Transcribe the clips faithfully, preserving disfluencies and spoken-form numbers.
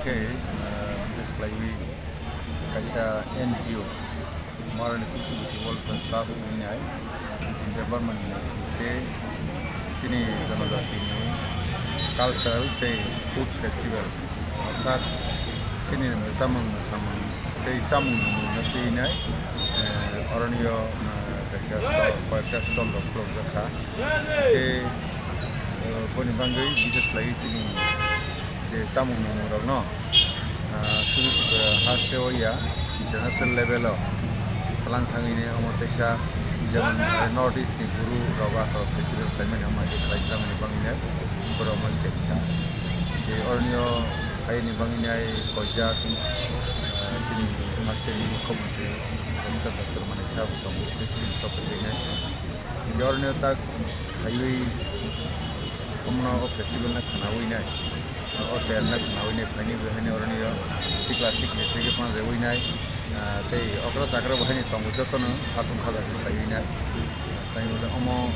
Tei, ah, bises khlaiwi kaisa N G O, Maharani Kulturjyoti Welfare Trust hinwi nai, India Government ni tei chini jonojatini cultural tei food festival, orthat chini samung samung tei samung no twi nai, eh, oroni o, eh, kaisa stall, koyekta stall rok khulukjak kha. Tei, eh, boni bagwi bises khlaiwi chini je samung nungmung rokno, ah, sudu Tripura ha se o ya, international level o tlang thangwi ne omo teisa, jemon, eh, North East ni buru rok ato festival saimani omo hai khlai tangmani bagwi ne borok omo se kha. Tei oroni o hayani bagwi ne ai koijak, ah, chini haste ni mukhyamantri Professor Doctor Manik Saha bo tongo, tei chini chopri ne. Tei oroni o tak khaiwi omono o festival no khwnawi nai, o ter no khwnawi nai, phaini bo haino oroni o sikla sikli tei khe panjaiwi nai, ah, tei okra chakra bo haino tongo, jotono khatung khaja khe khaiwi nai. Tai omo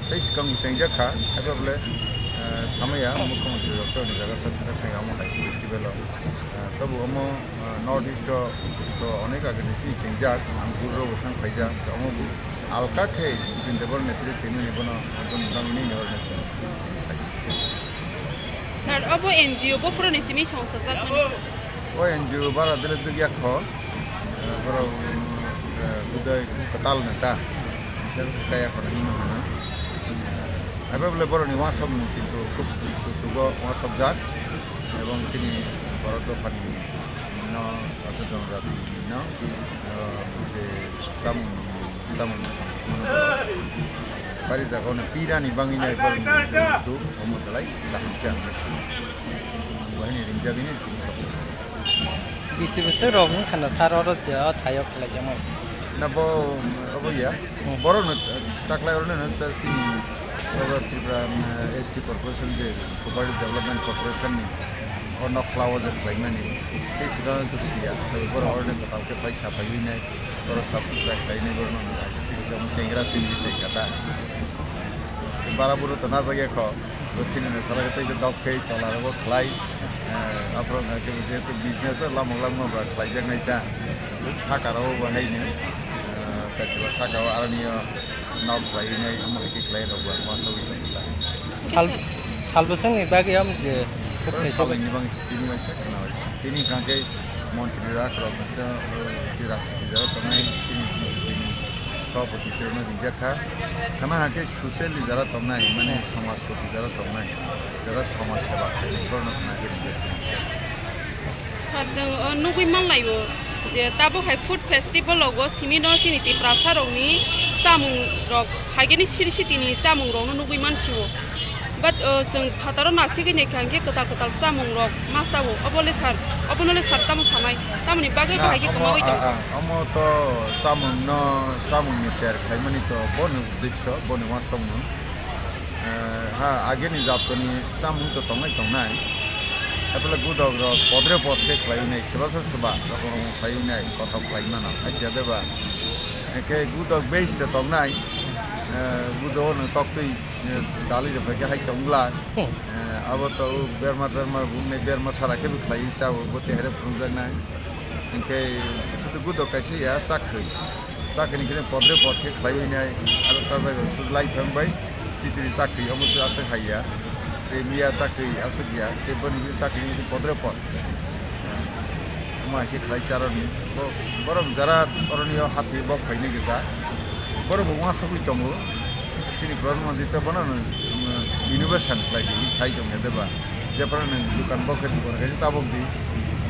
tei swkang bo chengjak kha, haiba bole, ah, samaya mukhyamantri rok tei oni jaga thang thang thang omo hai festival o. Ah, tobo omo, ah, North East o to onek age ni sini chengjak, ang guru rok bo thang phaijak, omo bo alka khe Brindaban ni twi chengmani bono aboni bagwi nini order se. Sir, obo N G O bophuru ni simi songchajak mani. O N G O bara dele dugya kho, eh, borok, eh, budai kwtal neta, bisa bisa kaya kho hinwi hwnwi. Abo bole borokni uansukmung kintu khub kuchugo uansukjak, ebong chini borok dophani no, aswk jongjatino, eh, je samung, samung, samung, bari jagao no pirani bagwi nai borokni duk, omo belai kaham khe ang nukha. Ang bahai ni ringjagwi ni tini sabu. Bisi bwswk rok wngkha na sir oro je o thaio khlai ya mai. Na bo, obo ya. Hmm. Borok no, eh, chaklai oro no, eh, chini, obo Tripura, eh, S T Corporation je, Cooperative Development Corporation ni, o nokla o je khlai mani, tei swkang to siya, tei borok oro no kwtal khe pai sa pai wi nai, borok sab subscribe khlai nai, borok no, tei kisa chengra simi se kata. Bara buru to na bagya kho. Bo chini no sara tei dok khe tola rogo khlai, eh, aphuru hwnkhe bo jehetu business o lamuk lamuk ba khlai jak nai ta. Saka rogo bo hai ni, eh, saka o aroni o nok khlai nai, omo hai khe khlai rok bo ang uansugwi tongo ta. Sal, sal bwswk ni bagwi am je. Oro sal ni bagwi tini waisa khwna waisa. Tini hwnkhe montri rak rok, eh, rashtrapati jora tongnai, chini, chini, Sabhapati chwrwino ringjak kha. Khana hakhe social ni jara tongnai, mane samajpati jara tongnai, jara samaj seba khainai, borokno khana hakhe ringjak kha. Sir, chwng, o, nugwi manlaio je tabuk hai food festival rogo simi no chini Tiprasa rokni chamung rok, haikhe ni siri sitini chamung rokno nugwi mansio. But, uh, chwng phataro nasigwi naikha hwnkhe kwtal kwtal chamung rok ma chao. Obo le sir, obono le sir tamo sanai? Tamoni bagwi na, bahai khe omo, kwmawi tongo? Ah, ah, omo to chamung no, chamung ni ter khlaimani to boni uddesyo, boni uansukmung. Eh, ha, ageni jatoni chamung to tongnai tongnai. Epele gudok rok podre pod khe khlaiwi nai, swba se swba rokong rokong khlaiwi nai, kothok khlai mano. Hai se de ba? Hwnkhe gudok base to tongnai, eh, gudok no toktwi, eh, dalwi rok bai khe hai tong glak. Hmm. Eh, abo to o berma terma bumnai berma sara khe bo khlaiwi chao, bo te here phunukjaknai. Hwnkhe sudu gudok kaisa ya chakhwi. Chakhwi ni khe podre pod khe khlaiwi nai, aro chajakgo sudu lai phang bai chichiri chakhwi omo se aswk hai ya. Tei miya chakhwi aswk ya, tei boni bini chakhwi ni se podre pod. Omo hai khe khlai charoni. Bo-, borok jara oroni o hathwi bok phainai gita. Borok bo uansugwi tongo. Chini Pradhan Mantri to bono no, um, universal khlai di, sai tong ya de ba. Jephru nwng dukan bok khe dukan kaisa tabok di.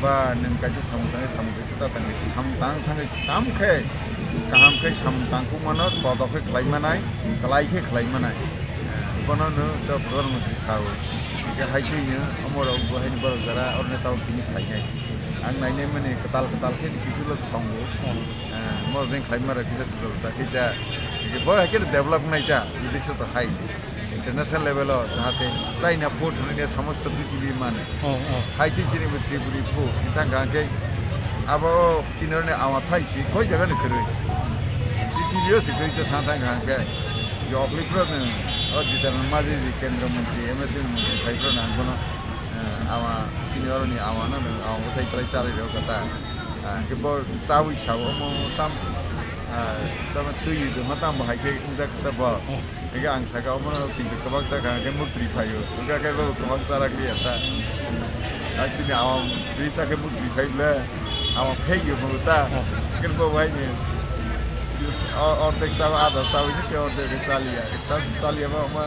Ba nwng kaisa samung tangwi samung kaisa ta tangwi samung tang thangwi tam khe kaham khe samung tangkuk mano, kodo khe khlai manai, kwlai khe khlai manai. Bono no to Pradhan Mantri sao. Hwnkhe hai twi no omo rok bo hai ni borok jara oroni tabok tini khlainai. Ang nainai mani kwtal kwtal khe kisu lo tongo. Hmm. Eh, mo ring khlai mara kisa tulo ta khe ta. Hwnkhe bo hai khe develop nai ta, bidesho to hai. International level o jahate China food hwnwi somosto prithibi mane. Hmm, hmm. Hai twi chini bo Tripuri food. Wngkha hwnkhe abo chini rokni ama thai si koi jaga ni kwrwi. Prithibi o si kwrwi ta sa thang kha hwnkhe. Yokli phuru no, o Jitanand Maji ji Kendra Mantri, M S M Mantri phai phuru no ang bono, eh, Ama chini oroni ama no, ama bwthai kwlai charwi rw kha ta. Ah, hwnkhe bo chawi sao omo tam, ah, tamo twi rwma tam bo hai khe wngjak kha ta bo. Hwnkhe ang saka omo no twi kwbang cha kha hwnkhe muktwi phaio. Hwnkhe khe bo kwbang charak liya ta. Ah, chini ama twi cha khe muktwi phai ble. Ama phek yo bo ta. Ken bo bai ni. Or-, ordek chawi, ada chawi ni ke ordek chalia. Ekta chalia ba ma.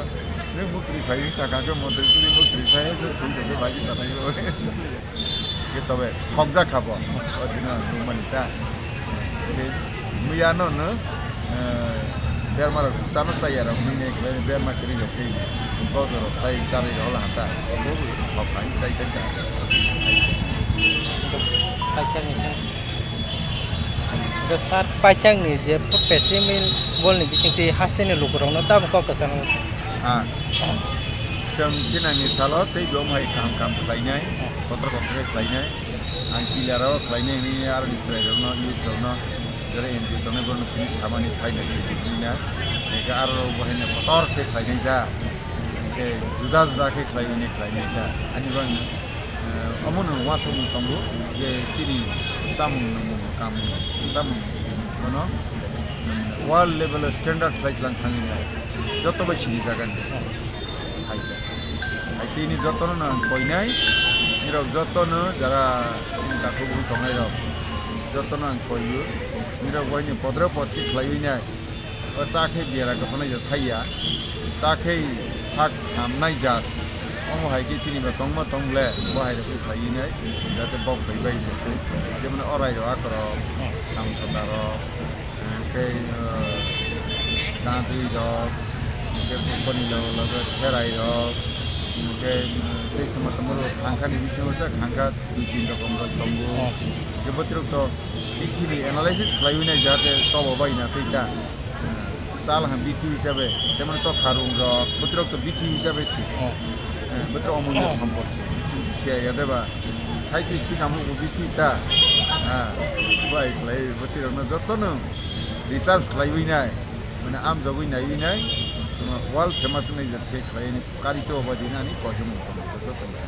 Ni muktwi phai sa ka ke motor ni muktwi phai ke thui ke bai cha nai bo. Ke tobe thok ja kha bo. O dina mani ta. Ke muya no no. Eh, berma rok chano saya rok mui ne kle berma kiri rok kiri. Bo rok tai chari rok la ta. Bo thok phai chai ta. Paithak ni sir. Sir, paithak ni je food festival ni bisingtwi haste ni lukurokno tamo kok kwchangma. Ah. Chwng thinani salo tei bo hai kaham kaham khlainai, kotor kotor khe khlainai. Ang pillar o khlainai hwnwi aro ni chwrairokno, youth rokno, jera M P tongnai borokno tini samani phaina tini na. Eka aro bo hai kotor khe khlainai da. Ke juda juda khe khlai hwnwi khlainai da. Ani bangno Eh, omono uansukmung tongo je chini chamung nwngmung kamung chamung bono world level o standard khlai tlang thangwi nai joto bai sini jagan hai khe. Hai tini jotono no ang koinai, nirok jotono jara chini takhuk bwrwi tongnai rok jotono ang koio, nirok bai ni podre pod khe khlaiwi nai. O cha khe bera kwphanai ja thaiya, cha khe sak hamnai jat. Omo hai khe chini ba tongma tong le, bo hai rok khe khlaiwi nai, jate bok bai bai bo khe. Jemon orai rok, akorok, samsada rok, eh, tei, eh, dadri rok, hwnkhe boni loge loge therai rok, hwnkhe, eh, tei tongma tongma rok thangkha ni bisingo se thangkha dui tin rokom rok tongo. Hwnkhe botirok to bithi ni analysis khlaiwi nai jate tobo bai na tei ta. Chal ha bithi hisabe, temon to kharung rok, botirok to bithi hisabe si. Oh. Eh, botirok omulya sompot si. Chwng si siya ya deba. Hai twi si kamu bo bithi ta. Ha. Bai khlai botirok no joto no research khlaiwi nai. Mane amjogwi naiwi nai. World famous nai jat khe khlai ni kari to ba dinani koi joto no.